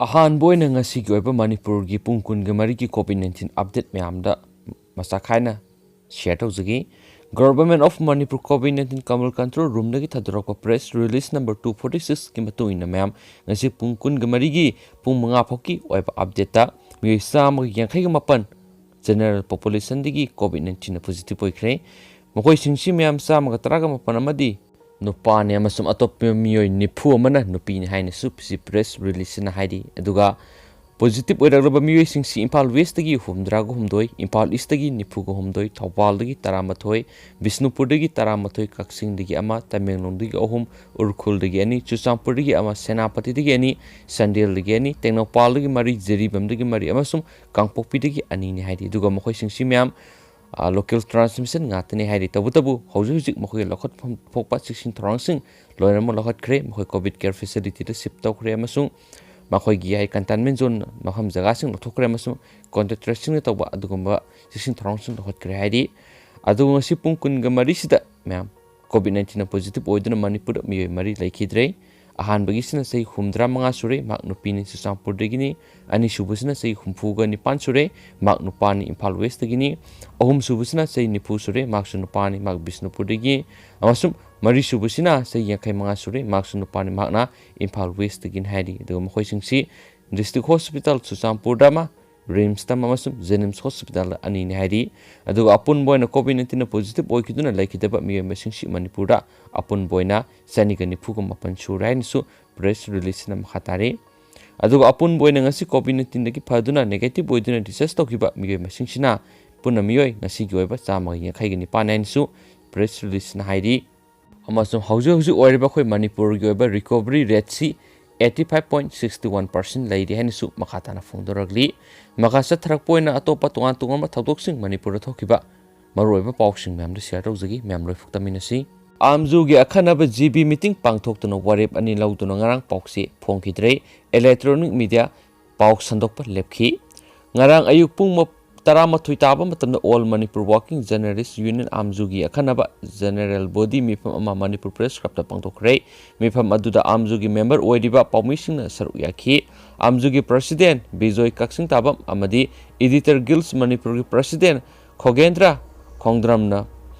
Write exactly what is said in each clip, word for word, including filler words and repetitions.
ꯑꯍꯥꯟꯕ ꯑꯣꯏꯅ ꯉꯁꯤꯒꯤ ꯑꯣꯏꯕ ꯃꯅꯤꯄꯨꯔꯒꯤ ꯄꯨꯡ ꯀꯨꯟꯒ ꯃꯔꯤꯒꯤ COVID nineteen update ꯃꯌꯥꯝꯗ ꯃꯆꯥ ꯈꯥꯏꯅ share ꯇꯧꯖꯒꯦ꯫ Government of Manipur COVID nineteen Kamal control roomꯗꯒꯤ ꯊꯥꯗꯣꯔꯛꯄ press release number two forty sixꯀꯤ ꯃꯇꯨꯡ ꯏꯟꯅ ꯃꯌꯥꯝ, ꯉꯁꯤ ꯄꯨꯡ ꯀꯨꯟꯒ ꯃꯔꯤꯒꯤ ꯄꯨꯡ ꯃꯉꯥ ꯐꯥꯎꯒꯤ ꯑꯣꯏꯕ updateꯇ ꯃꯤꯑꯣꯏ ꯆꯥꯝꯃꯒ ꯌꯥꯡꯈꯩꯒ ꯃꯥꯄꯟ general populationꯗꯒꯤ COVID nineteenꯅ positive ꯑꯣꯏꯈ꯭ꯔꯦ꯫ ꯃꯈꯣꯏꯁꯤꯡꯁꯤ ꯃꯌꯥꯝ ꯆꯥꯝꯃꯒ ꯇꯔꯥꯒ ꯃꯥꯄꯟ ꯑꯃꯗꯤ ꯅꯨꯄꯥꯅꯤ ꯑꯃꯁꯨꯡ ꯑꯇꯣꯞꯄ ꯃꯤꯑꯣꯏ ꯅꯤꯐꯨ ꯑꯃꯅ ꯅꯨꯄꯤꯅꯤ ꯍꯥꯏꯅꯁꯨ ꯁꯤ press releaseꯁꯤꯅ ꯍꯥꯏꯔꯤ꯫ ꯑꯗꯨꯒ positive ꯑꯣꯏꯔꯛꯂꯕ ꯃꯤꯑꯣꯏꯁꯤꯡꯁꯤ ꯏꯝꯐꯥꯜ Westꯇꯒꯤ ꯍꯨꯝꯗ꯭ꯔꯥꯒ ꯍꯨꯝꯗꯣꯏ, ꯏꯝꯐꯥꯜ Eastꯇꯒꯤ ꯅꯤꯐꯨꯒ ꯍꯨꯝꯗꯣꯏ, ꯊꯧꯕꯥꯜꯗꯒꯤ ꯇꯔꯥꯃꯥꯊꯣꯏ, ꯕꯤꯁꯅꯨꯄꯨꯔꯗꯒꯤ ꯇꯔꯥꯃꯥꯊꯣꯏ, ꯀꯛꯆꯤꯡꯗꯒꯤ ꯑꯃ, ꯇꯃꯦꯡꯂꯣꯡꯗꯒꯤ ꯑꯍꯨꯝ, ꯎꯈ꯭ꯔꯨꯜꯗꯒꯤ ꯑꯅꯤ, ꯆꯨꯔꯆꯥꯟꯄꯨꯔꯗꯒꯤ ꯑꯃ, ꯁꯦꯅꯥꯄꯇꯤꯗꯒꯤ ꯑꯅꯤ, ꯆꯥꯟꯗꯦꯜꯗꯒꯤ ꯑꯅꯤ, ꯇꯦꯡꯅꯧꯄꯥꯜꯗꯒꯤ ꯃꯔꯤ, ꯖꯤꯔꯤꯕꯥꯝꯗꯒꯤ ꯃꯔꯤ ꯑꯃꯁꯨꯡ ꯀꯥꯡꯄꯣꯛꯄꯤꯗꯒꯤ ꯑꯅꯤꯅꯤ ꯍꯥꯏꯔꯤ꯫ ꯑꯗꯨꯒ ꯃꯈꯣꯏꯁꯤꯡꯁꯤ ꯃꯌꯥꯝ, ꯑ, local transmission ꯉꯥꯛꯇꯅꯤ ꯍꯥꯏꯔꯤ꯫ ꯇꯧꯕꯇꯕꯨ ꯍꯧꯖꯤꯛ ꯍꯧꯖꯤꯛ ꯃꯈꯣꯏꯒꯤ ꯂꯧꯈꯠꯐꯝ ꯊꯣꯛꯄ ꯆꯦꯛꯁꯤꯟ ꯊꯧꯔꯥꯡꯁꯤꯡ ꯂꯣꯏꯅꯃꯛ ꯂꯧꯈꯠꯈ꯭ꯔꯦ꯫ ꯃꯈꯣꯏ COVID care facilityꯗ shift ꯇꯧꯈ꯭ꯔꯦ ꯑꯃꯁꯨꯡ ꯃꯈꯣꯏꯒꯤ ꯍꯥꯏ containment zone ꯃꯐꯝ ꯖꯒꯥꯁꯤꯡ ꯂꯧꯊꯣꯛꯈ꯭ꯔꯦ ꯑꯃꯁꯨꯡ contact tracingꯅ ꯇꯧꯕ ꯑꯗꯨꯒꯨꯝꯕ ꯆꯦꯛꯁꯤꯟ ꯊꯧꯔꯥꯡꯁꯤꯡ ꯂꯧꯈꯠꯈ꯭ꯔꯦ ꯍꯥꯏꯔꯤ꯫ ꯑꯗꯨꯕꯨ ꯉꯁꯤ ꯄꯨꯡ ꯀꯨꯟꯒ ꯃꯔꯤꯁꯤꯗ ꯃꯌꯥꯝ COVID nineteenꯅ positive ꯑꯣꯏꯗꯨꯅ ꯃꯅꯤꯄꯨꯔꯗ ꯃꯤꯑꯣꯏ ꯃꯔꯤ ꯂꯩꯈꯤꯗ꯭ꯔꯦ꯫ ꯑꯍꯥꯟꯕꯒꯤꯁꯤꯅ ꯆꯍꯤ ꯍꯨꯝꯗ꯭ꯔꯥ ꯃꯉꯥ ꯁꯨꯔꯦ, ꯃꯍꯥꯛ ꯅꯨꯄꯤꯅꯤ, ꯆꯨꯔꯆꯥꯟꯄꯨꯔꯗꯒꯤꯅꯤ꯫ ꯑꯅꯤꯁꯨꯕꯁꯤꯅ ꯆꯍꯤ ꯍꯨꯝꯐꯨꯒ ꯅꯤꯄꯥꯟ ꯁꯨꯔꯦ, ꯃꯍꯥꯛ ꯅꯨꯄꯥꯅꯤ, ꯏꯝꯐꯥꯜ Westꯇꯒꯤꯅꯤ꯫ ꯑꯍꯨꯝꯁꯨꯕꯁꯤꯅ ꯆꯍꯤ ꯅꯤꯐꯨ ꯁꯨꯔꯦ, ꯃꯍꯥꯛꯁꯨ ꯅꯨꯄꯥꯅꯤ, ꯃꯍꯥꯛ ꯕꯤꯁꯅꯨꯄꯨꯔꯗꯒꯤ꯫ ꯑꯃꯁꯨꯡ ꯃꯔꯤꯁꯨꯕꯁꯤꯅ ꯆꯍꯤ ꯌꯥꯡꯈꯩ ꯃꯉꯥ ꯁꯨꯔꯦ, ꯃꯍꯥꯛꯁꯨ ꯅꯨꯄꯥꯅꯤ, ꯃꯍꯥꯛꯅ ꯏꯝꯐꯥꯜ Westꯇꯒꯤꯅꯤ ꯍꯥꯏꯔꯤ꯫ ꯑꯗꯨꯒ ꯃꯈꯣꯏꯁꯤꯡꯁꯤ district hospital ꯆꯨꯔꯆꯥꯟꯄꯨꯔꯗ ꯑꯃ, RIMSꯇ ꯑꯃ ꯑꯃꯁꯨꯡ JNIMS hospitalꯗ ꯑꯅꯤꯅꯤ ꯍꯥꯏꯔꯤ꯫ ꯑꯗꯨꯒ ꯑꯄꯨꯟꯕ ꯑꯣꯏꯅ COVID nineteenꯅ positive ꯑꯣꯏꯈꯤꯗꯨꯅ ꯂꯩꯈꯤꯗꯕ ꯃꯤꯑꯣꯏ ꯃꯁꯤꯡꯁꯤ ꯃꯅꯤꯄꯨꯔꯗ ꯑꯄꯨꯟꯕ ꯑꯣꯏꯅ ꯆꯅꯤꯒ ꯅꯤꯐꯨꯒ ꯃꯥꯄꯟ ꯁꯨꯔꯦ ꯍꯥꯏꯅꯁꯨ press releaseꯁꯤꯅ ꯃꯈꯥ ꯇꯥꯔꯤ꯫ ꯑꯗꯨꯒ ꯑꯄꯨꯟꯕ ꯑꯣꯏꯅ ꯉꯁꯤ COVID nineteenꯗꯒꯤ ꯐꯗꯨꯅ negative ꯑꯣꯏꯗꯨꯅ discharge ꯇꯧꯈꯤꯕ ꯃꯤꯑꯣꯏ ꯃꯁꯤꯡꯁꯤꯅ ꯄꯨꯟꯅ ꯃꯤꯑꯣꯏ ꯉꯁꯤꯒꯤ ꯑꯣꯏꯕ ꯆꯥꯝꯃꯒ ꯌꯥꯡꯈꯩꯒ ꯅꯤꯄꯥꯟ ꯍꯥꯏꯅꯁꯨ press releaseꯅ ꯍꯥꯏꯔꯤ꯫ ꯑꯃꯁꯨꯡ ꯍꯧꯖꯤꯛ ꯍꯧꯖꯤꯛ ꯑꯣꯏꯔꯤꯕ ꯑꯩꯈꯣꯏ ꯃꯅꯤꯄꯨꯔꯒꯤ ꯑꯣꯏꯕ recovery rateꯁꯤ eighty five point sixty one percent ꯂꯩꯔꯤ ꯍꯥꯏꯅꯁꯨ ꯃꯈꯥ ꯇꯥꯅ ꯐꯣꯡꯗꯣꯔꯛꯂꯤ꯫ ꯃꯈꯥ ꯆꯠꯊꯔꯛꯄ ꯑꯣꯏꯅ ꯑꯇꯣꯞꯄ ꯇꯣꯉꯥꯟ ꯇꯣꯉꯥꯟꯕ ꯊꯧꯗꯣꯛꯁꯤꯡ ꯃꯅꯤꯄꯨꯔꯗ ꯊꯣꯛꯈꯤꯕ ꯃꯔꯨꯑꯣꯏꯕ ꯄꯥꯎꯁꯤꯡ ꯃꯌꯥꯝꯗꯨ share ꯇꯧꯖꯒꯦ꯫ ꯃꯌꯥꯝ ꯂꯣꯏ ꯐꯨꯛꯇꯃꯤꯟꯅꯁꯤ꯫ ꯑꯥꯝꯖꯨꯒꯤ ꯑꯈꯟꯅꯕ GB meeting ꯄꯥꯡꯊꯣꯛꯇꯨꯅ ꯋꯥꯔꯦꯞ ꯑꯅꯤ ꯂꯧꯗꯨꯅ ꯉꯔꯥꯡ ꯄꯥꯎꯆꯦ ꯐꯣꯡꯈꯤꯗ꯭ꯔꯦ꯫ Electronic media ꯄꯥꯎ ꯁꯟꯗꯣꯛꯄ ꯂꯦꯞꯈꯤ꯫ ꯉꯔꯥꯡ ꯑꯌꯨꯛ ꯄꯨꯡ ꯃꯞ-, ꯇꯔꯥꯃꯥꯊꯣꯏ ꯇꯥꯕ ꯃꯇꯝꯗ All Manipur Working Journalist Union, ꯑꯥꯝꯖꯨꯒꯤ ꯑꯈꯟꯅꯕ General Body ꯃꯤꯐꯝ ꯑꯃ ꯃꯅꯤꯄꯨꯔ Press Clubꯇ ꯄꯥꯡꯊꯣꯛꯈ꯭ꯔꯦ꯫ ꯃꯤꯐꯝ ꯑꯗꯨꯗ ꯑꯥꯝꯖꯨꯒꯤ member ꯑꯣꯏꯔꯤꯕ ꯄꯥꯎꯃꯤꯁꯤꯡꯅ ꯁꯔꯨꯛ ꯌꯥꯈꯤ꯫ ꯑꯥꯝꯖꯨꯒꯤ President ꯕꯤꯖꯣꯏ ꯀꯛꯆꯤꯡꯇꯥꯕꯝ ꯑꯃꯗꯤ Editor Guilds ꯃꯅꯤꯄꯨꯔꯒꯤ President ꯈꯣꯒꯦꯟꯗ꯭ꯔ ꯈꯣꯡꯗ꯭ꯔꯝꯅ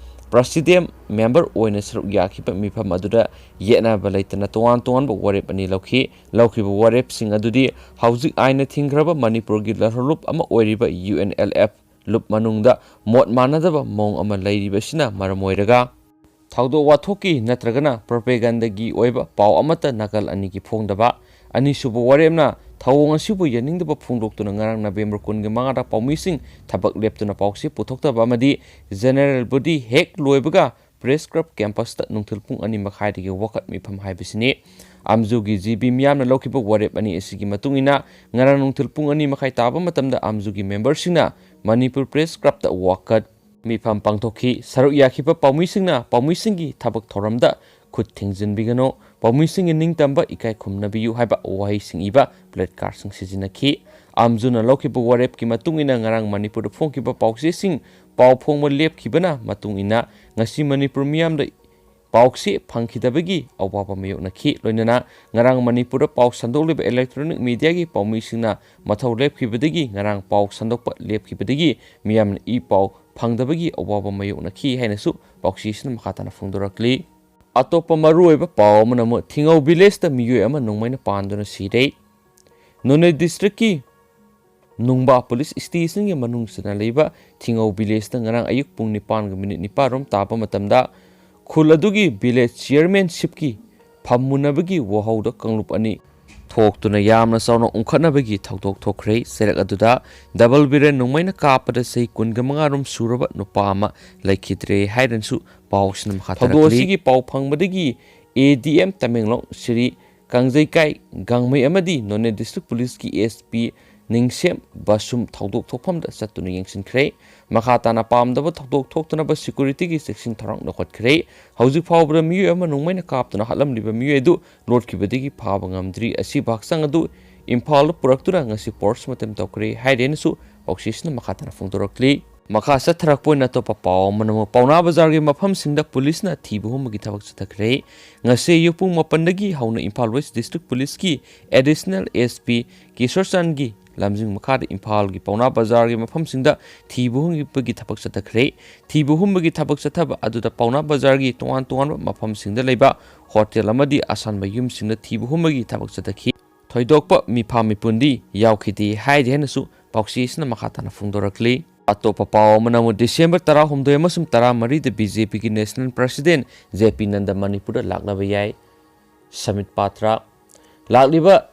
Presidium member ꯑꯣꯏꯅ ꯁꯔꯨꯛ ꯌꯥꯈꯤꯕ ꯃꯤꯐꯝ ꯑꯗꯨꯗ ꯌꯦꯠꯅꯕ ꯂꯩꯇꯅ ꯇꯣꯉꯥꯟ ꯇꯣꯉꯥꯟꯕ ꯋꯥꯔꯦꯞ ꯑꯅꯤ ꯂꯧꯈꯤ꯫ ꯂꯧꯈꯤꯕ ꯋꯥꯔꯦꯞꯁꯤꯡ ꯑꯗꯨꯗꯤ ꯍꯧꯖꯤꯛ ꯑꯥꯏꯟꯅ ꯊꯤꯡꯈ꯭ꯔꯕ ꯃꯅꯤꯄꯨꯔꯒꯤ ꯂꯂꯣꯟꯂꯨꯞ ꯑꯃ ꯑꯣꯏꯔꯤꯕ ꯌꯨ ꯑꯦꯟ ꯑꯦꯜ ꯑꯦꯐ ꯂꯨꯞ ꯃꯅꯨꯡꯗ ꯃꯣꯠ ꯃꯥꯟꯅꯗꯕ ꯃꯑꯣꯡ ꯑꯃ ꯂꯩꯔꯤꯕ ꯑꯁꯤꯅ ꯃꯔꯝ ꯑꯣꯏꯔꯒ ꯊꯧꯗꯣꯛ ꯋꯥꯊꯣꯛꯀꯤ ꯅꯠꯇ꯭ꯔꯒꯅ propagandꯒꯤ ꯑꯣꯏꯕ ꯄꯥꯎ ꯑꯃꯠꯇ ꯅꯥꯀꯜ ꯑꯅꯤꯒꯤ ꯐꯣꯡꯗꯕ, ꯑꯅꯤꯁꯨꯕ ꯋꯥꯔꯦꯞꯅ ꯊꯧꯑꯣꯡ ꯑꯁꯤꯕꯨ ꯌꯥꯅꯤꯡꯗꯕ ꯐꯣꯡꯗꯣꯛꯇꯨꯅ ꯉꯔꯥꯡ ꯅꯕꯦꯝꯕꯔ ꯀꯨꯟꯒꯤ ꯃꯉꯥꯗ ꯄꯥꯎꯃꯤꯁꯤꯡ ꯊꯕꯛ ꯂꯦꯞꯇꯨꯅ ꯄꯥꯎꯆꯦ ꯄꯨꯊꯣꯛꯇꯕ ꯑꯃꯗꯤ General Body ꯍꯦꯛ ꯂꯣꯏꯕꯒ Press Club campusꯇ ꯅꯨꯡꯊꯤꯜ ꯄꯨꯡ ꯑꯅꯤ ꯃꯈꯥꯏꯗꯒꯤ ꯋꯥꯀꯠ ꯃꯤꯐꯝ ꯍꯥꯏꯕꯁꯤꯅꯤ꯫ ꯑꯥꯝꯖꯨꯒꯤ ꯖꯤ ꯕꯤ ꯃꯤꯌꯥꯝꯅ ꯂꯧꯈꯤꯕ ꯋꯥꯔꯦꯞ ꯑꯅꯤ ꯑꯁꯤꯒꯤ ꯃꯇꯨꯡ ꯏꯟꯅ ꯉꯔꯥꯡ ꯅꯨꯡꯊꯤꯜ ꯄꯨꯡ ꯑꯅꯤ ꯃꯈꯥꯏ ꯇꯥꯕ ꯃꯇꯝꯗ ꯑꯥꯝꯖꯨꯒꯤ memberꯁꯤꯡꯅ ꯃꯅꯤꯄꯨꯔ Press Clubꯇ ꯋꯥꯀꯠ ꯃꯤꯐꯝ ꯄꯥꯡꯊꯣꯛꯈꯤ꯫ ꯁꯔꯨꯛ ꯌꯥꯈꯤꯕ ꯄꯥꯎꯃꯤꯁꯤꯡꯅ ꯄꯥꯎꯃꯤꯁꯤꯡꯒꯤ ꯊꯕꯛ ꯊꯧꯔꯝꯗ ꯈꯨꯠ ꯊꯤꯡꯖꯤꯟꯕꯤꯒꯅꯨ, ꯄꯥꯎꯃꯤꯁꯤꯡꯒꯤ ꯅꯤꯡꯇꯝꯕ ꯏꯀꯥꯏ ꯈꯨꯝꯅꯕꯤꯌꯨ ꯍꯥꯏꯕ ꯋꯥꯍꯩꯁꯤꯡ ꯏꯕ placardꯁꯤꯡ ꯁꯤꯖꯤꯟꯅꯈꯤ꯫ ꯑꯥꯝꯖꯨꯅ ꯂꯧꯈꯤꯕ ꯋꯥꯔꯦꯞꯀꯤ ꯃꯇꯨꯡ ꯏꯟꯅ ꯉꯔꯥꯡ ꯃꯅꯤꯄꯨꯔꯗ ꯐꯣꯡꯈꯤꯕ ꯄꯥꯎꯆꯦꯁꯤꯡ ꯄꯥꯎ ꯐꯣꯡꯕ ꯂꯦꯞꯈꯤꯕꯅ ꯃꯇꯨꯡ ꯏꯟꯅ ꯉꯁꯤ ꯃꯅꯤꯄꯨꯔ ꯃꯤꯌꯥꯝꯗ ꯄꯥꯎꯆꯦ ꯐꯪꯈꯤꯗꯕꯒꯤ ꯑꯋꯥꯕ ꯃꯥꯌꯣꯛꯅꯈꯤ꯫ ꯂꯣꯏꯅꯅ ꯉꯔꯥꯡ ꯃꯅꯤꯄꯨꯔꯗ ꯄꯥꯎ ꯁꯟꯗꯣꯛꯂꯤꯕ electronic mediaꯒꯤ ꯄꯥꯎꯃꯤꯁꯤꯡꯅ ꯃꯊꯧ ꯂꯦꯞꯈꯤꯕꯗꯒꯤ ꯉꯔꯥꯡ ꯄꯥꯎ ꯁꯟꯗꯣꯛꯄ ꯂꯦꯞꯈꯤꯕꯗꯒꯤ ꯃꯤꯌꯥꯝꯅ ꯏ ꯄꯥꯎ ꯐꯪꯗꯕꯒꯤ ꯑꯋꯥꯕ ꯃꯥꯌꯣꯛꯅꯈꯤ ꯍꯥꯏꯅꯁꯨ ꯄꯥꯎꯆꯦꯁꯤꯅ ꯃꯈꯥ ꯇꯥꯅ ꯐꯣꯡꯗꯣꯔꯛꯂꯤ꯫ ꯑꯇꯣꯞꯄ ꯃꯔꯨꯑꯣꯏꯕ ꯄꯥꯎ ꯑꯃꯅ ꯑꯃꯨꯛ ꯊꯤꯉꯧ villageꯇ ꯃꯤꯑꯣꯏ ꯑꯃ ꯅꯣꯡꯃꯩꯅ ꯄꯥꯟꯗꯨꯅ ꯁꯤꯔꯦ꯫ ꯅꯣꯅꯦ districtꯀꯤ ꯅꯨꯡꯕꯥ police stationꯒꯤ ꯃꯅꯨꯡ ꯆꯟꯅ ꯂꯩꯕ ꯊꯤꯉꯧ villageꯇ ꯉꯔꯥꯡ ꯑꯌꯨꯛ ꯄꯨꯡ ꯅꯤꯄꯥꯟꯒ minute ꯅꯤꯄꯥꯟ ꯔꯣꯝ ꯇꯥꯕ ꯃꯇꯝꯗ ꯈꯨꯜ ꯑꯗꯨꯒꯤ village chairmanshipꯀꯤ ꯐꯝꯃꯨꯟꯅꯕꯒꯤ ꯋꯥꯍꯧꯗ ꯀꯥꯡꯂꯨꯞ ꯑꯅꯤ ꯊꯣꯛꯇꯨꯅ ꯌꯥꯝꯅ ꯆꯥꯎꯅ ꯎꯪꯈꯠꯅꯕꯒꯤ ꯊꯧꯗꯣꯛ ꯊꯣꯛꯈ꯭ꯔꯦ꯫ ꯆꯩꯔꯛ ꯑꯗꯨꯗ double barrel ꯅꯣꯡꯃꯩꯅ ꯀꯥꯞꯄꯗ ꯆꯍꯤ ꯀꯨꯟꯒ ꯃꯉꯥ ꯔꯣꯝ ꯁꯨꯔꯕ ꯅꯨꯄꯥ ꯑꯃ ꯂꯩꯈꯤꯗ꯭ꯔꯦ ꯍꯥꯏꯗꯨꯅꯁꯨ ꯄꯥꯎꯁꯤꯅ ꯃꯈꯥ ꯊꯧꯗꯣꯛ ꯇꯥꯔꯛꯂꯤ꯫ ꯑꯁꯤꯒꯤ ꯄꯥꯎ ꯐꯪꯕꯗꯒꯤ A D M Tamenglong Shri ꯀꯥꯡꯖꯩꯀꯥꯏ ꯒꯥꯡꯃꯩ ꯑꯃꯗꯤ ꯅꯣꯅꯦ district policeꯀꯤ S P ꯅꯤꯡꯁꯦꯝ ꯕꯥꯁꯨꯝ ꯊꯧꯗꯣꯛ ꯊꯣꯛꯐꯝꯗ ꯆꯠꯇꯨꯅ ꯌꯦꯡꯁꯤꯟꯈ꯭ꯔꯦ꯫ ꯃꯈꯥ ꯇꯥꯅ ꯄꯥꯝꯗꯕ ꯊꯧꯗꯣꯛ ꯊꯣꯛꯇꯅꯕ securityꯒꯤ ꯆꯦꯛꯁꯤꯟ ꯊꯧꯔꯥꯡ ꯂꯧꯈꯠꯈ꯭ꯔꯦ꯫ ꯍꯧꯖꯤꯛ ꯐꯥꯎꯕꯗ ꯃꯤꯑꯣꯏ ꯑꯃ ꯅꯣꯡꯃꯩꯅ ꯀꯥꯞꯇꯨꯅ ꯍꯥꯠꯂꯝꯂꯤꯕ ꯃꯤꯑꯣꯏ ꯑꯗꯨ ꯂꯣꯠꯈꯤꯕꯗꯒꯤ ꯐꯥꯕ ꯉꯝꯗ꯭ꯔꯤ꯫ ꯑꯁꯤꯕ ꯍꯛꯆꯥꯡ ꯑꯗꯨ ꯏꯝꯐꯥꯜꯗ ꯄꯨꯔꯛꯇꯨꯅ ꯉꯁꯤ post mortem ꯇꯧꯈ꯭ꯔꯦ ꯍꯥꯏꯔꯦꯅꯁꯨ ꯄꯥꯎꯆꯦꯁꯤꯅ ꯃꯈꯥ ꯇꯥꯅ ꯐꯣꯡꯗꯣꯔꯛꯂꯤ꯫ ꯃꯈꯥ ꯆꯠꯊꯔꯛꯄ ꯑꯣꯏꯅ ꯑꯇꯣꯞꯄ ꯄꯥꯎ ꯑꯃꯅ ꯑꯃꯨꯛ ꯄꯥꯎꯅꯥ ꯕꯖꯥꯔꯒꯤ ꯃꯐꯝꯁꯤꯡꯗ ꯄꯨꯂꯤꯁꯅ ꯊꯤꯕ ꯍꯨꯝꯕꯒꯤ ꯊꯕꯛ ꯆꯠꯊꯈ꯭ꯔꯦ꯫ ꯉꯁꯤ ꯑꯌꯨꯛ ꯄꯨꯡ ꯃꯥꯄꯟꯗꯒꯤ ꯍꯧꯅ ꯏꯝꯐꯥꯜ ꯋꯦꯁ ꯗꯤꯁꯇ꯭ꯔꯤꯛ ꯄꯨꯂꯤꯁꯀꯤ ꯑꯦꯗꯤꯁꯅꯦꯜ ꯑꯦꯁ ꯄꯤ ꯀꯤꯁꯣꯔꯆꯟꯒꯤ ꯂꯝꯖꯤꯡ ꯃꯈꯥꯗ ꯏꯝꯐꯥꯜꯒꯤ ꯄꯥꯎꯅꯥ ꯕꯖꯥꯔꯒꯤ ꯃꯐꯝꯁꯤꯡꯗ ꯊꯤꯕ ꯍꯨꯝꯕꯒꯤ ꯊꯕꯛ ꯆꯠꯊꯈ꯭ꯔꯦ꯫ ꯊꯤꯕ ꯍꯨꯝꯕꯒꯤ ꯊꯕꯛ ꯆꯠꯊꯕ ꯑꯗꯨꯗ ꯄꯥꯎꯅꯥ ꯕꯖꯥꯔꯒꯤ ꯇꯣꯉꯥꯟ ꯇꯣꯉꯥꯟꯕ ꯃꯐꯝꯁꯤꯡꯗ ꯂꯩꯕ ꯍꯣꯇꯦꯜ ꯑꯃꯗꯤ ꯑꯁꯥꯟꯕ ꯌꯨꯝꯁꯤꯡꯗ ꯊꯤꯕ ꯍꯨꯝꯕꯒꯤ ꯊꯕꯛ ꯆꯠꯊꯈꯤ꯫ ꯊꯣꯏꯗꯣꯛꯄ ꯃꯤꯐꯥ ꯃꯤꯄꯨꯟꯗꯤ ꯌꯥꯎꯈꯤꯗꯦ ꯍꯥꯏꯔꯤ ꯍꯥꯏꯅꯁꯨ ꯄꯥꯎꯆꯦꯁꯤꯅ ꯃꯈꯥ ꯇꯥꯅ ꯐꯣꯡꯗꯣꯔꯛꯂꯤ꯫ ꯑꯇꯣꯞꯄ ꯄꯥꯎ ꯑꯃꯅ ꯑꯃꯨꯛ ꯗꯤꯁꯦꯝꯕꯔ ꯇꯔꯥꯍꯨꯝꯗꯣꯏ ꯑꯃꯁꯨꯡ ꯇꯔꯥꯃꯔꯤꯗ ꯕꯤ ꯖꯦ ꯄꯤꯒꯤ ꯅꯦꯁꯅꯦꯜ ꯄ꯭ꯔꯁꯤꯗꯦꯟꯠ ꯖꯦ ꯄꯤ ꯅꯟꯗ ꯃꯅꯤꯄꯨꯔꯗ ꯂꯥꯛꯂꯕ ꯌꯥꯏ꯫ ꯁꯃꯤꯠ ꯄꯥꯇ꯭ꯔ꯫ ꯂꯥꯛꯂꯤꯕ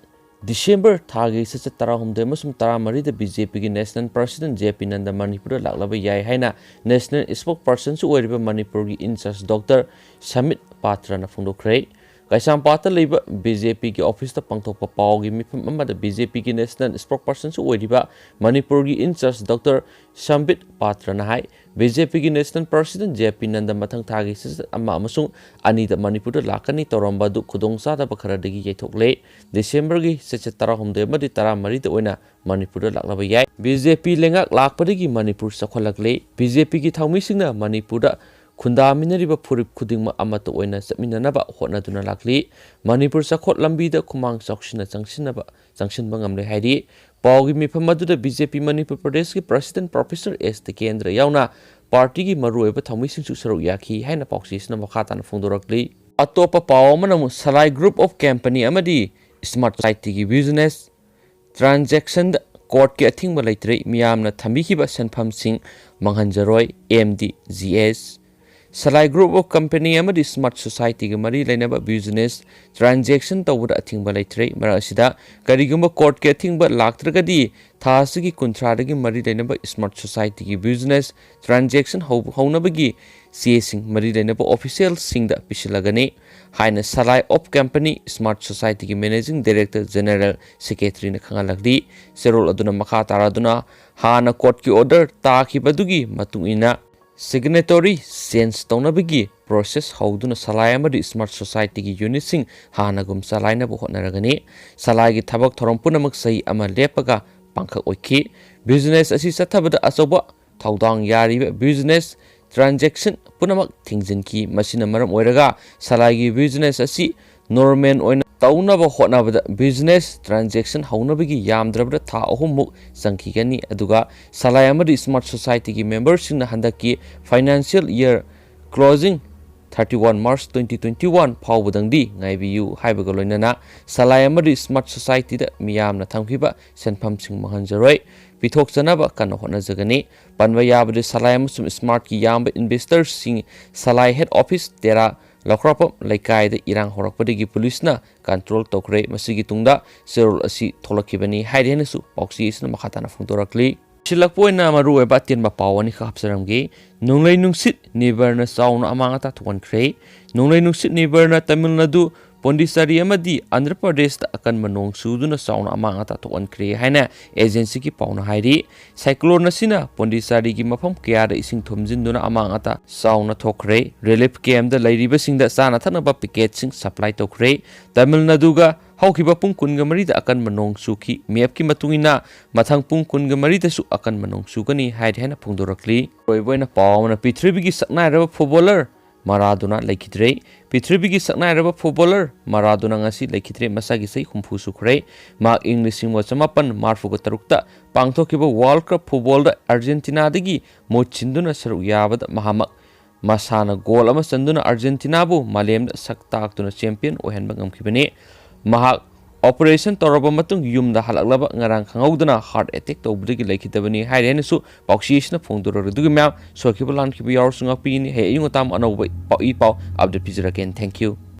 ꯗꯤꯁꯦꯝꯕꯔ ꯊꯥꯒꯤ ꯆꯩꯆꯠ ꯇꯔꯥꯍꯨꯝꯗꯣꯏ ꯑꯃꯁꯨꯡ ꯇꯔꯥꯃꯔꯤꯗ ꯕꯤ ꯖꯦ ꯄꯤꯒꯤ ꯅꯦꯁꯅꯦꯜ ꯄ꯭ꯔꯁꯤꯗꯦꯟꯠ ꯖꯦ ꯄꯤ ꯅꯟꯗ ꯃꯅꯤꯄꯨꯔꯗ ꯂꯥꯛꯂꯕ ꯌꯥꯏ ꯍꯥꯏꯅ ꯅꯦꯁꯅꯦꯜ ꯏꯁꯄꯣꯛꯁ ꯄꯔꯁꯟꯁꯨ ꯑꯣꯏꯔꯤꯕ ꯃꯅꯤꯄꯨꯔꯒꯤ ꯏꯟꯆꯥꯔꯖ ꯗꯣꯛꯇꯔ ꯁꯃꯤꯠ ꯄꯥꯇ꯭ꯔꯅ ꯐꯣꯡꯗꯣꯛꯈ꯭ꯔꯦ꯫ ꯀꯩꯁꯥꯝꯄꯥꯠꯇ ꯂꯩꯕ ꯕꯤ ꯖꯦ ꯄꯤꯒꯤ ꯑꯣꯐꯤꯁꯇ ꯄꯥꯡꯊꯣꯛꯄ ꯄꯥꯎꯒꯤ ꯃꯤꯐꯝ ꯑꯃꯗ ꯕꯤ ꯖꯦ ꯄꯤꯒꯤ ꯅꯦꯁꯅꯦꯜ ꯏꯁꯄꯣꯛꯁ ꯄꯔꯁꯟꯁꯨ ꯑꯣꯏꯔꯤꯕ ꯃꯅꯤꯄꯨꯔꯒꯤ ꯏꯟꯆꯥꯔꯖ ꯗꯣꯛꯇꯔ ꯁꯝꯕꯤꯠ ꯄꯥꯇ꯭ꯔꯅ ꯍꯥꯏ, ꯕꯤ ꯖꯦ ꯄꯤꯒꯤ ꯅꯦꯁꯅꯦꯜ ꯄ꯭ꯔꯁꯤꯗꯦꯟꯠ ꯖꯦ ꯄꯤ ꯅꯟꯗ ꯃꯊꯪ ꯊꯥꯒꯤ ꯁꯦꯁꯟ ꯑꯃ ꯑꯃꯁꯨꯡ ꯑꯅꯤꯗ ꯃꯅꯤꯄꯨꯔꯗ ꯂꯥꯛꯀꯅꯤ ꯇꯧꯔꯝꯕ ꯑꯗꯨ ꯈꯨꯗꯣꯡꯆꯥꯗꯕ ꯈꯔꯗꯒꯤ ꯌꯩꯊꯣꯛꯂꯦ꯫ ꯗꯤꯁꯦꯝꯕꯔꯒꯤ ꯆꯩꯆꯠ ꯇꯔꯥꯍꯨꯝꯗꯣꯏ ꯑꯃꯗꯤ ꯇꯔꯥꯃꯔꯤꯗ ꯑꯣꯏꯅ ꯃꯅꯤꯄꯨꯔꯗ ꯂꯥꯛꯂꯕ ꯌꯥꯏ꯫ ꯕꯤ ꯖꯦ ꯄꯤ ꯂꯩꯉꯥꯛ ꯂꯥꯛꯄꯗꯒꯤ ꯃꯅꯤꯄꯨꯔ ꯆꯥꯎꯈꯠꯂꯛꯂꯦ꯫ ꯕꯤ ꯖꯦ ꯄꯤꯒꯤ ꯊꯧꯃꯤꯁꯤꯡꯅ ꯃꯅꯤꯄꯨꯔꯗ ꯈꯨꯟꯗꯥꯃꯤꯟꯅꯔꯤꯕ ꯐꯨꯔꯨꯞ ꯈꯨꯗꯤꯡꯃꯛ ꯑꯃꯠꯇ ꯑꯣꯏꯅ ꯆꯠꯃꯤꯟꯅꯅꯕ ꯍꯣꯠꯅꯗꯨꯅ ꯂꯥꯛꯂꯤ꯫ ꯃꯅꯤꯄꯨꯔ ꯆꯥꯎꯈꯠ ꯂꯝꯕꯤꯗ ꯈꯨꯃꯥꯡ ꯆꯥꯎꯁꯤꯟꯅ ꯆꯪꯁꯤꯟꯅꯕ, ꯆꯪꯁꯤꯟꯕ ꯉꯝꯂꯦ ꯍꯥꯏꯔꯤ꯫ ꯄꯥꯎꯒꯤ ꯃꯤꯐꯝ ꯑꯗꯨꯗ ꯕꯤ ꯖꯦ ꯄꯤ ꯃꯅꯤꯄꯨꯔ ꯄ꯭ꯔꯗꯦꯁꯀꯤ ꯄ꯭ꯔꯁꯤꯗꯦꯟꯠ ꯄ꯭ꯔꯣꯐꯦꯁꯔ ꯑꯦꯁ ꯇꯤꯀꯦꯟꯗ꯭ꯔ ꯌꯥꯎꯅ ꯄꯥꯔꯇꯤꯒꯤ ꯃꯔꯨꯑꯣꯏꯕ ꯊꯧꯃꯤꯁꯤꯡꯁꯨ ꯁꯔꯨꯛ ꯌꯥꯈꯤ ꯍꯥꯏꯅ ꯄꯥꯎꯆꯦꯁꯤꯅ ꯃꯈꯥ ꯇꯥꯅ ꯐꯣꯡꯗꯣꯔꯛꯂꯤ꯫ ꯑꯇꯣꯞꯄ ꯄꯥꯎ ꯑꯃꯅ ꯑꯃꯨꯛ ꯁꯂꯥꯏ ꯒ꯭ꯔꯨꯞ ꯑꯣꯐ ꯀꯝꯄꯅꯤ ꯑꯃꯗꯤ ꯁ꯭ꯃꯥꯔꯠ ꯁꯣꯁꯥꯏꯇꯤꯒꯤ ꯕꯤꯖꯤꯅꯦꯁ ꯇ꯭ꯔꯥꯟꯖꯦꯛꯁꯟꯗ ꯀꯣꯔꯠꯀꯤ ꯑꯊꯤꯡꯕ ꯂꯩꯇ꯭ꯔꯦ, ꯃꯤꯌꯥꯝꯅ ꯊꯝꯕꯤꯈꯤꯕ ꯁꯦꯟꯐꯝꯁꯤꯡ ꯃꯥꯡꯍꯟꯖꯔꯣꯏ, M D G S. Salai group of company ꯑꯃꯗꯤ ꯁ꯭ꯃꯥꯔꯠ ꯁꯣꯁꯥꯏꯇꯤꯒ ꯃꯔꯤ ꯂꯩꯅꯕ ꯕꯤꯖꯤꯅꯦꯁ ꯇ꯭ꯔꯥꯟꯖꯦꯛꯁꯟ ꯇꯧꯕꯗ ꯑꯊꯤꯡꯕ ꯂꯩꯇ꯭ꯔꯦ꯫ ꯃꯔꯛ ꯑꯁꯤꯗ ꯀꯔꯤꯒꯨꯝꯕ ꯀꯣꯔꯠꯀꯤ ꯑꯊꯤꯡꯕ ꯂꯥꯛꯇ꯭ꯔꯒꯗꯤ ꯊꯥ ꯑꯁꯤꯒꯤ ꯀꯨꯟꯊ꯭ꯔꯥꯗꯒꯤ ꯃꯔꯤ ꯂꯩꯅꯕ ꯁ꯭ꯃꯥꯔꯠ ꯁꯣꯁꯥꯏꯇꯤꯒꯤ ꯕꯤꯖꯤꯅꯦꯁ ꯇ꯭ꯔꯥꯟꯖꯦꯛꯁꯟ ꯍꯧ-, ꯍꯧꯅꯕꯒꯤ ꯆꯦꯁꯤꯡ ꯃꯔꯤ ꯂꯩꯅꯕ ꯑꯣꯐꯤꯁꯤꯌꯦꯜꯁꯤꯡꯗ ꯄꯤꯁꯤꯜꯂꯒꯅꯤ ꯍꯥꯏꯅ ꯁꯂꯥꯏ ꯑꯣꯐ ꯀꯝꯄꯅꯤ ꯁ꯭ꯃꯥꯔꯠ ꯁꯣꯁꯥꯏꯇꯤꯒꯤ ꯃꯦꯅꯦꯖꯤꯡ ꯗꯥꯏꯔꯦꯛꯇꯔ ꯖꯦꯅꯦꯔꯦꯜ ꯁꯦꯀ꯭ꯔꯦꯇꯔꯤꯅ ꯈꯪꯍꯜꯂꯛꯂꯤ꯫ ꯆꯦꯔꯣꯜ ꯑꯗꯨꯅ ꯃꯈꯥ ꯇꯥꯔꯗꯨꯅ ꯍꯥꯟꯅ ꯀꯣꯔꯠꯀꯤ ꯑꯣꯔꯗꯔ ꯇꯥꯈꯤꯕꯗꯨꯒꯤ ꯃꯇꯨꯡ ꯏꯟꯅ ꯁꯤꯒꯅꯦꯇꯣꯔꯤ ꯆꯦꯟꯖ ꯇꯧꯅꯕꯒꯤ ꯄ꯭ꯔꯣꯁꯦꯁ ꯍꯧꯗꯨꯅ ꯁꯂꯥꯏ ꯑꯃꯗꯤ ꯁ꯭ꯃꯥꯔꯠ ꯁꯣꯁꯥꯏꯇꯤꯒꯤ ꯌꯨꯅꯤꯠꯁꯤꯡ ꯍꯥꯟꯅꯒꯨꯝ ꯆꯂꯥꯏꯅꯕ ꯍꯣꯠꯅꯔꯒꯅꯤ꯫ ꯁꯂꯥꯏꯒꯤ ꯊꯕꯛ ꯊꯧꯔꯝ ꯄꯨꯝꯅꯃꯛ ꯆꯍꯤ ꯑꯃ ꯂꯦꯞꯄꯒ ꯄꯥꯡꯈꯛ ꯑꯣꯏꯈꯤ꯫ Business ꯑꯁꯤ ꯆꯠꯊꯕꯗ ꯑꯆꯧꯕ ꯊꯧꯗꯥꯡ ꯌꯥꯔꯤꯕ business transaction ꯄꯨꯝꯅꯃꯛ ꯊꯤꯡꯖꯤꯟꯈꯤ꯫ ꯃꯁꯤꯅ ꯃꯔꯝ ꯑꯣꯏꯔꯒ ꯁꯂꯥꯏꯒꯤ business ꯑꯁꯤ normal ꯑꯣꯏꯅ ꯇꯧꯅꯕ ꯍꯣꯠꯅꯕꯗ business transaction ꯍꯧꯅꯕꯒꯤ ꯌꯥꯝꯗ꯭ꯔꯕꯗ ꯊꯥ ꯑꯍꯨꯝꯃꯨꯛ ꯆꯪꯈꯤꯒꯅꯤ꯫ ꯑꯗꯨꯒ ꯁꯂꯥꯏ ꯑꯃꯗꯤ Smart Society ꯒꯤ member ꯁꯤꯡꯅ ꯍꯟꯗꯛꯀꯤ financial year closing thirty one March twenty twenty one ꯐꯥꯎꯕꯗꯪꯗꯤ ꯉꯥꯏꯕꯤꯌꯨ ꯍꯥꯏꯕꯒ ꯂꯣꯏꯅꯅ ꯁꯂꯥꯏ ꯑꯃꯗꯤ Smart Society ꯗ ꯃꯤꯌꯥꯝꯅ ꯊꯝꯈꯤꯕ ꯁꯦꯟꯐꯝꯁꯤꯡ ꯃꯥꯡꯍꯟꯖꯔꯣꯏ꯫ ꯄꯤꯊꯣꯛꯆꯅꯕ ꯀꯟꯅ ꯍꯣꯠꯅꯖꯒꯅꯤ꯫ ꯄꯟꯕ ꯌꯥꯕꯗꯤ ꯁꯂꯥꯏ ꯑꯃꯁꯨꯡ Smart ꯀꯤ ꯌꯥꯝꯕ investors ꯁꯤꯡ ꯁꯂꯥꯏ head office ꯇꯦꯔꯥ ꯂꯧꯈ꯭ꯔꯥꯛꯄꯝ ꯂꯩꯀꯥꯏꯗ ꯏꯔꯥꯡ ꯍꯧꯔꯛꯄꯗꯒꯤ ꯄꯨꯂꯤꯁꯅ control ꯇꯧꯈ꯭ꯔꯦ꯫ ꯃꯁꯤꯒꯤ ꯇꯨꯡꯗ ꯆꯦꯔꯣꯜ ꯑꯁꯤ ꯊꯣꯛꯂꯛꯈꯤꯕꯅꯤ ꯍꯥꯏꯔꯤ ꯍꯥꯏꯅꯁꯨ ꯄꯥꯎꯆꯦ ꯑꯁꯤꯅ ꯃꯈꯥ ꯇꯥꯅ ꯐꯣꯡꯗꯣꯔꯛꯂꯤ꯫ ꯁꯤꯜꯂꯛꯄ ꯑꯣꯏꯅ ꯃꯔꯨꯑꯣꯏꯕ ꯑꯇꯦꯟꯕ ꯄꯥꯎ ꯑꯅꯤꯈꯛ ꯍꯥꯞꯆꯔꯝꯒꯦ꯫ ꯅꯣꯡꯂꯩ ꯅꯨꯡꯁꯤꯠ ꯅꯤꯕꯔꯅ ꯆꯥꯎꯅ ꯑꯃꯥꯡ ꯑꯇꯥ ꯊꯣꯛꯍꯟꯈ꯭ꯔꯦ꯫ ꯅꯣꯡꯂꯩ ꯅꯨꯡꯁꯤꯠ ꯅꯤꯕꯔꯅ ꯇꯥꯃꯤꯜ ꯅꯥꯗꯨ, ꯄꯣꯟꯗꯤꯆꯥꯔꯤ ꯑꯃꯗꯤ ꯑꯟꯙ꯭ꯔ ꯄ꯭ꯔꯗꯦꯁꯇ ꯑꯀꯟꯕ ꯅꯣꯡ ꯆꯨꯗꯨꯅ ꯆꯥꯎꯅ ꯑꯃꯥꯡ ꯑꯇꯥ ꯊꯣꯛꯍꯟꯈ꯭ꯔꯦ ꯍꯥꯏꯅ agency ꯒꯤ ꯄꯥꯎꯅ ꯍꯥꯏꯔꯤ꯫ Cyclone ꯑꯁꯤꯅ ꯄꯣꯟꯗꯤꯆꯥꯔꯤꯒꯤ ꯃꯐꯝ ꯀꯌꯥꯗ ꯏꯁꯤꯡ ꯊꯨꯝꯖꯤꯟꯗꯨꯅ ꯑꯃꯥꯡ ꯑꯇꯥ ꯆꯥꯎꯅ ꯊꯣꯛꯈ꯭ꯔꯦ꯫ Relief camp ꯗ ꯂꯩꯔꯤꯕꯁꯤꯡꯗ ꯆꯥꯅ ꯊꯛꯅꯕ package ꯁꯤꯡ supply ꯇꯧꯈ꯭ꯔꯦ꯫ ꯇꯥꯃꯤꯜ ꯅꯥꯗꯨꯒ ꯍꯧꯈꯤꯕ ꯄꯨꯡ ꯀꯨꯟꯒ ꯃꯔꯤꯗ ꯑꯀꯟꯕ ꯅꯣꯡ ꯆꯨꯈꯤ꯫ Map ꯀꯤ ꯃꯇꯨꯡ ꯏꯟꯅ ꯃꯊꯪ ꯄꯨꯡ ꯀꯨꯟꯒ ꯃꯔꯤꯗꯁꯨ ꯑꯀꯟꯕ ꯅꯣꯡ ꯆꯨꯒꯅꯤ ꯍꯥꯏꯔꯤ ꯍꯥꯏꯅ ꯐꯣꯡꯗꯣꯔꯛꯂꯤ꯫ ꯑꯔꯣꯏꯕ ꯑꯣꯏꯅ ꯄꯥꯎ ꯑꯃꯅ ꯄ꯭ꯔꯤꯊꯤꯕꯤꯒꯤ ꯁꯛꯅꯥꯏꯔꯕ footballer ꯃꯔꯥꯗꯣꯅꯥ ꯂꯩꯈꯤꯗ꯭ꯔꯦ꯫ ꯄ꯭ꯔꯤꯊꯤꯕꯤꯒꯤ ꯁꯛꯅꯥꯏꯔꯕ footballer ꯃꯔꯥꯗꯣꯅꯥ ꯉꯁꯤ ꯂꯩꯈꯤꯗ꯭ꯔꯦ꯫ ꯃꯁꯥꯒꯤ ꯆꯍꯤ ꯍꯨꯝꯐꯨ ꯁꯨꯈ꯭ꯔꯦ꯫ ꯃꯍꯥꯛ ꯏꯪ ꯂꯤꯁꯤꯡ ꯑꯃ ꯆꯃꯥꯄꯟ ꯃꯔꯤꯐꯨ ꯇꯔꯨꯛꯇ ꯄꯥꯡꯊꯣꯛꯈꯤꯕ World Cup football ꯗ Argentina ꯗꯒꯤ ꯃꯍꯨꯠ ꯁꯤꯟꯗꯨꯅ ꯁꯔꯨꯛ ꯌꯥꯕꯗ ꯃꯍꯥꯛꯃꯛ ꯃꯁꯥꯅ goal ꯑꯃ ꯆꯟꯗꯨꯅ Argentina ꯕꯨ ꯃꯥꯂꯦꯝꯗ ꯁꯛ ꯇꯥꯛꯇꯨꯅ champion ꯑꯣꯏꯍꯟꯕ ꯉꯝꯈꯤꯕꯅꯤ꯫ ꯃꯍꯥꯛ operation ꯇꯧꯔꯕ ꯃꯇꯨꯡ ꯌꯨꯝꯗ ꯍꯜꯂꯛꯂꯕ ꯉꯔꯥꯡ ꯈꯪꯍꯧꯗꯅ heart attack ꯇꯧꯕꯗꯒꯤ ꯂꯩꯈꯤꯗꯕꯅꯤ ꯍꯥꯏꯔꯤ ꯍꯥꯏꯅꯁꯨ ꯄꯥꯎꯆꯦ ꯑꯁꯤꯅ ꯐꯣꯡꯗꯣꯔꯛꯂꯤ꯫ ꯑꯗꯨꯒꯤ ꯃꯌꯥꯝ ꯁꯣꯏꯈꯤꯕ ꯂꯥꯟꯈꯤꯕ ꯌꯥꯎꯔꯁꯨ ꯉꯥꯛꯄꯤꯒꯅꯤ꯫ ꯍꯌꯦꯡ ꯑꯌꯨꯛ ꯉꯟꯇꯥ ꯑꯃꯨꯛ ꯑꯅꯧꯕ ꯄꯥꯎ, ꯏ ꯄꯥꯎ update ꯄꯤꯖꯔꯛꯀꯦ꯫ Thank you꯫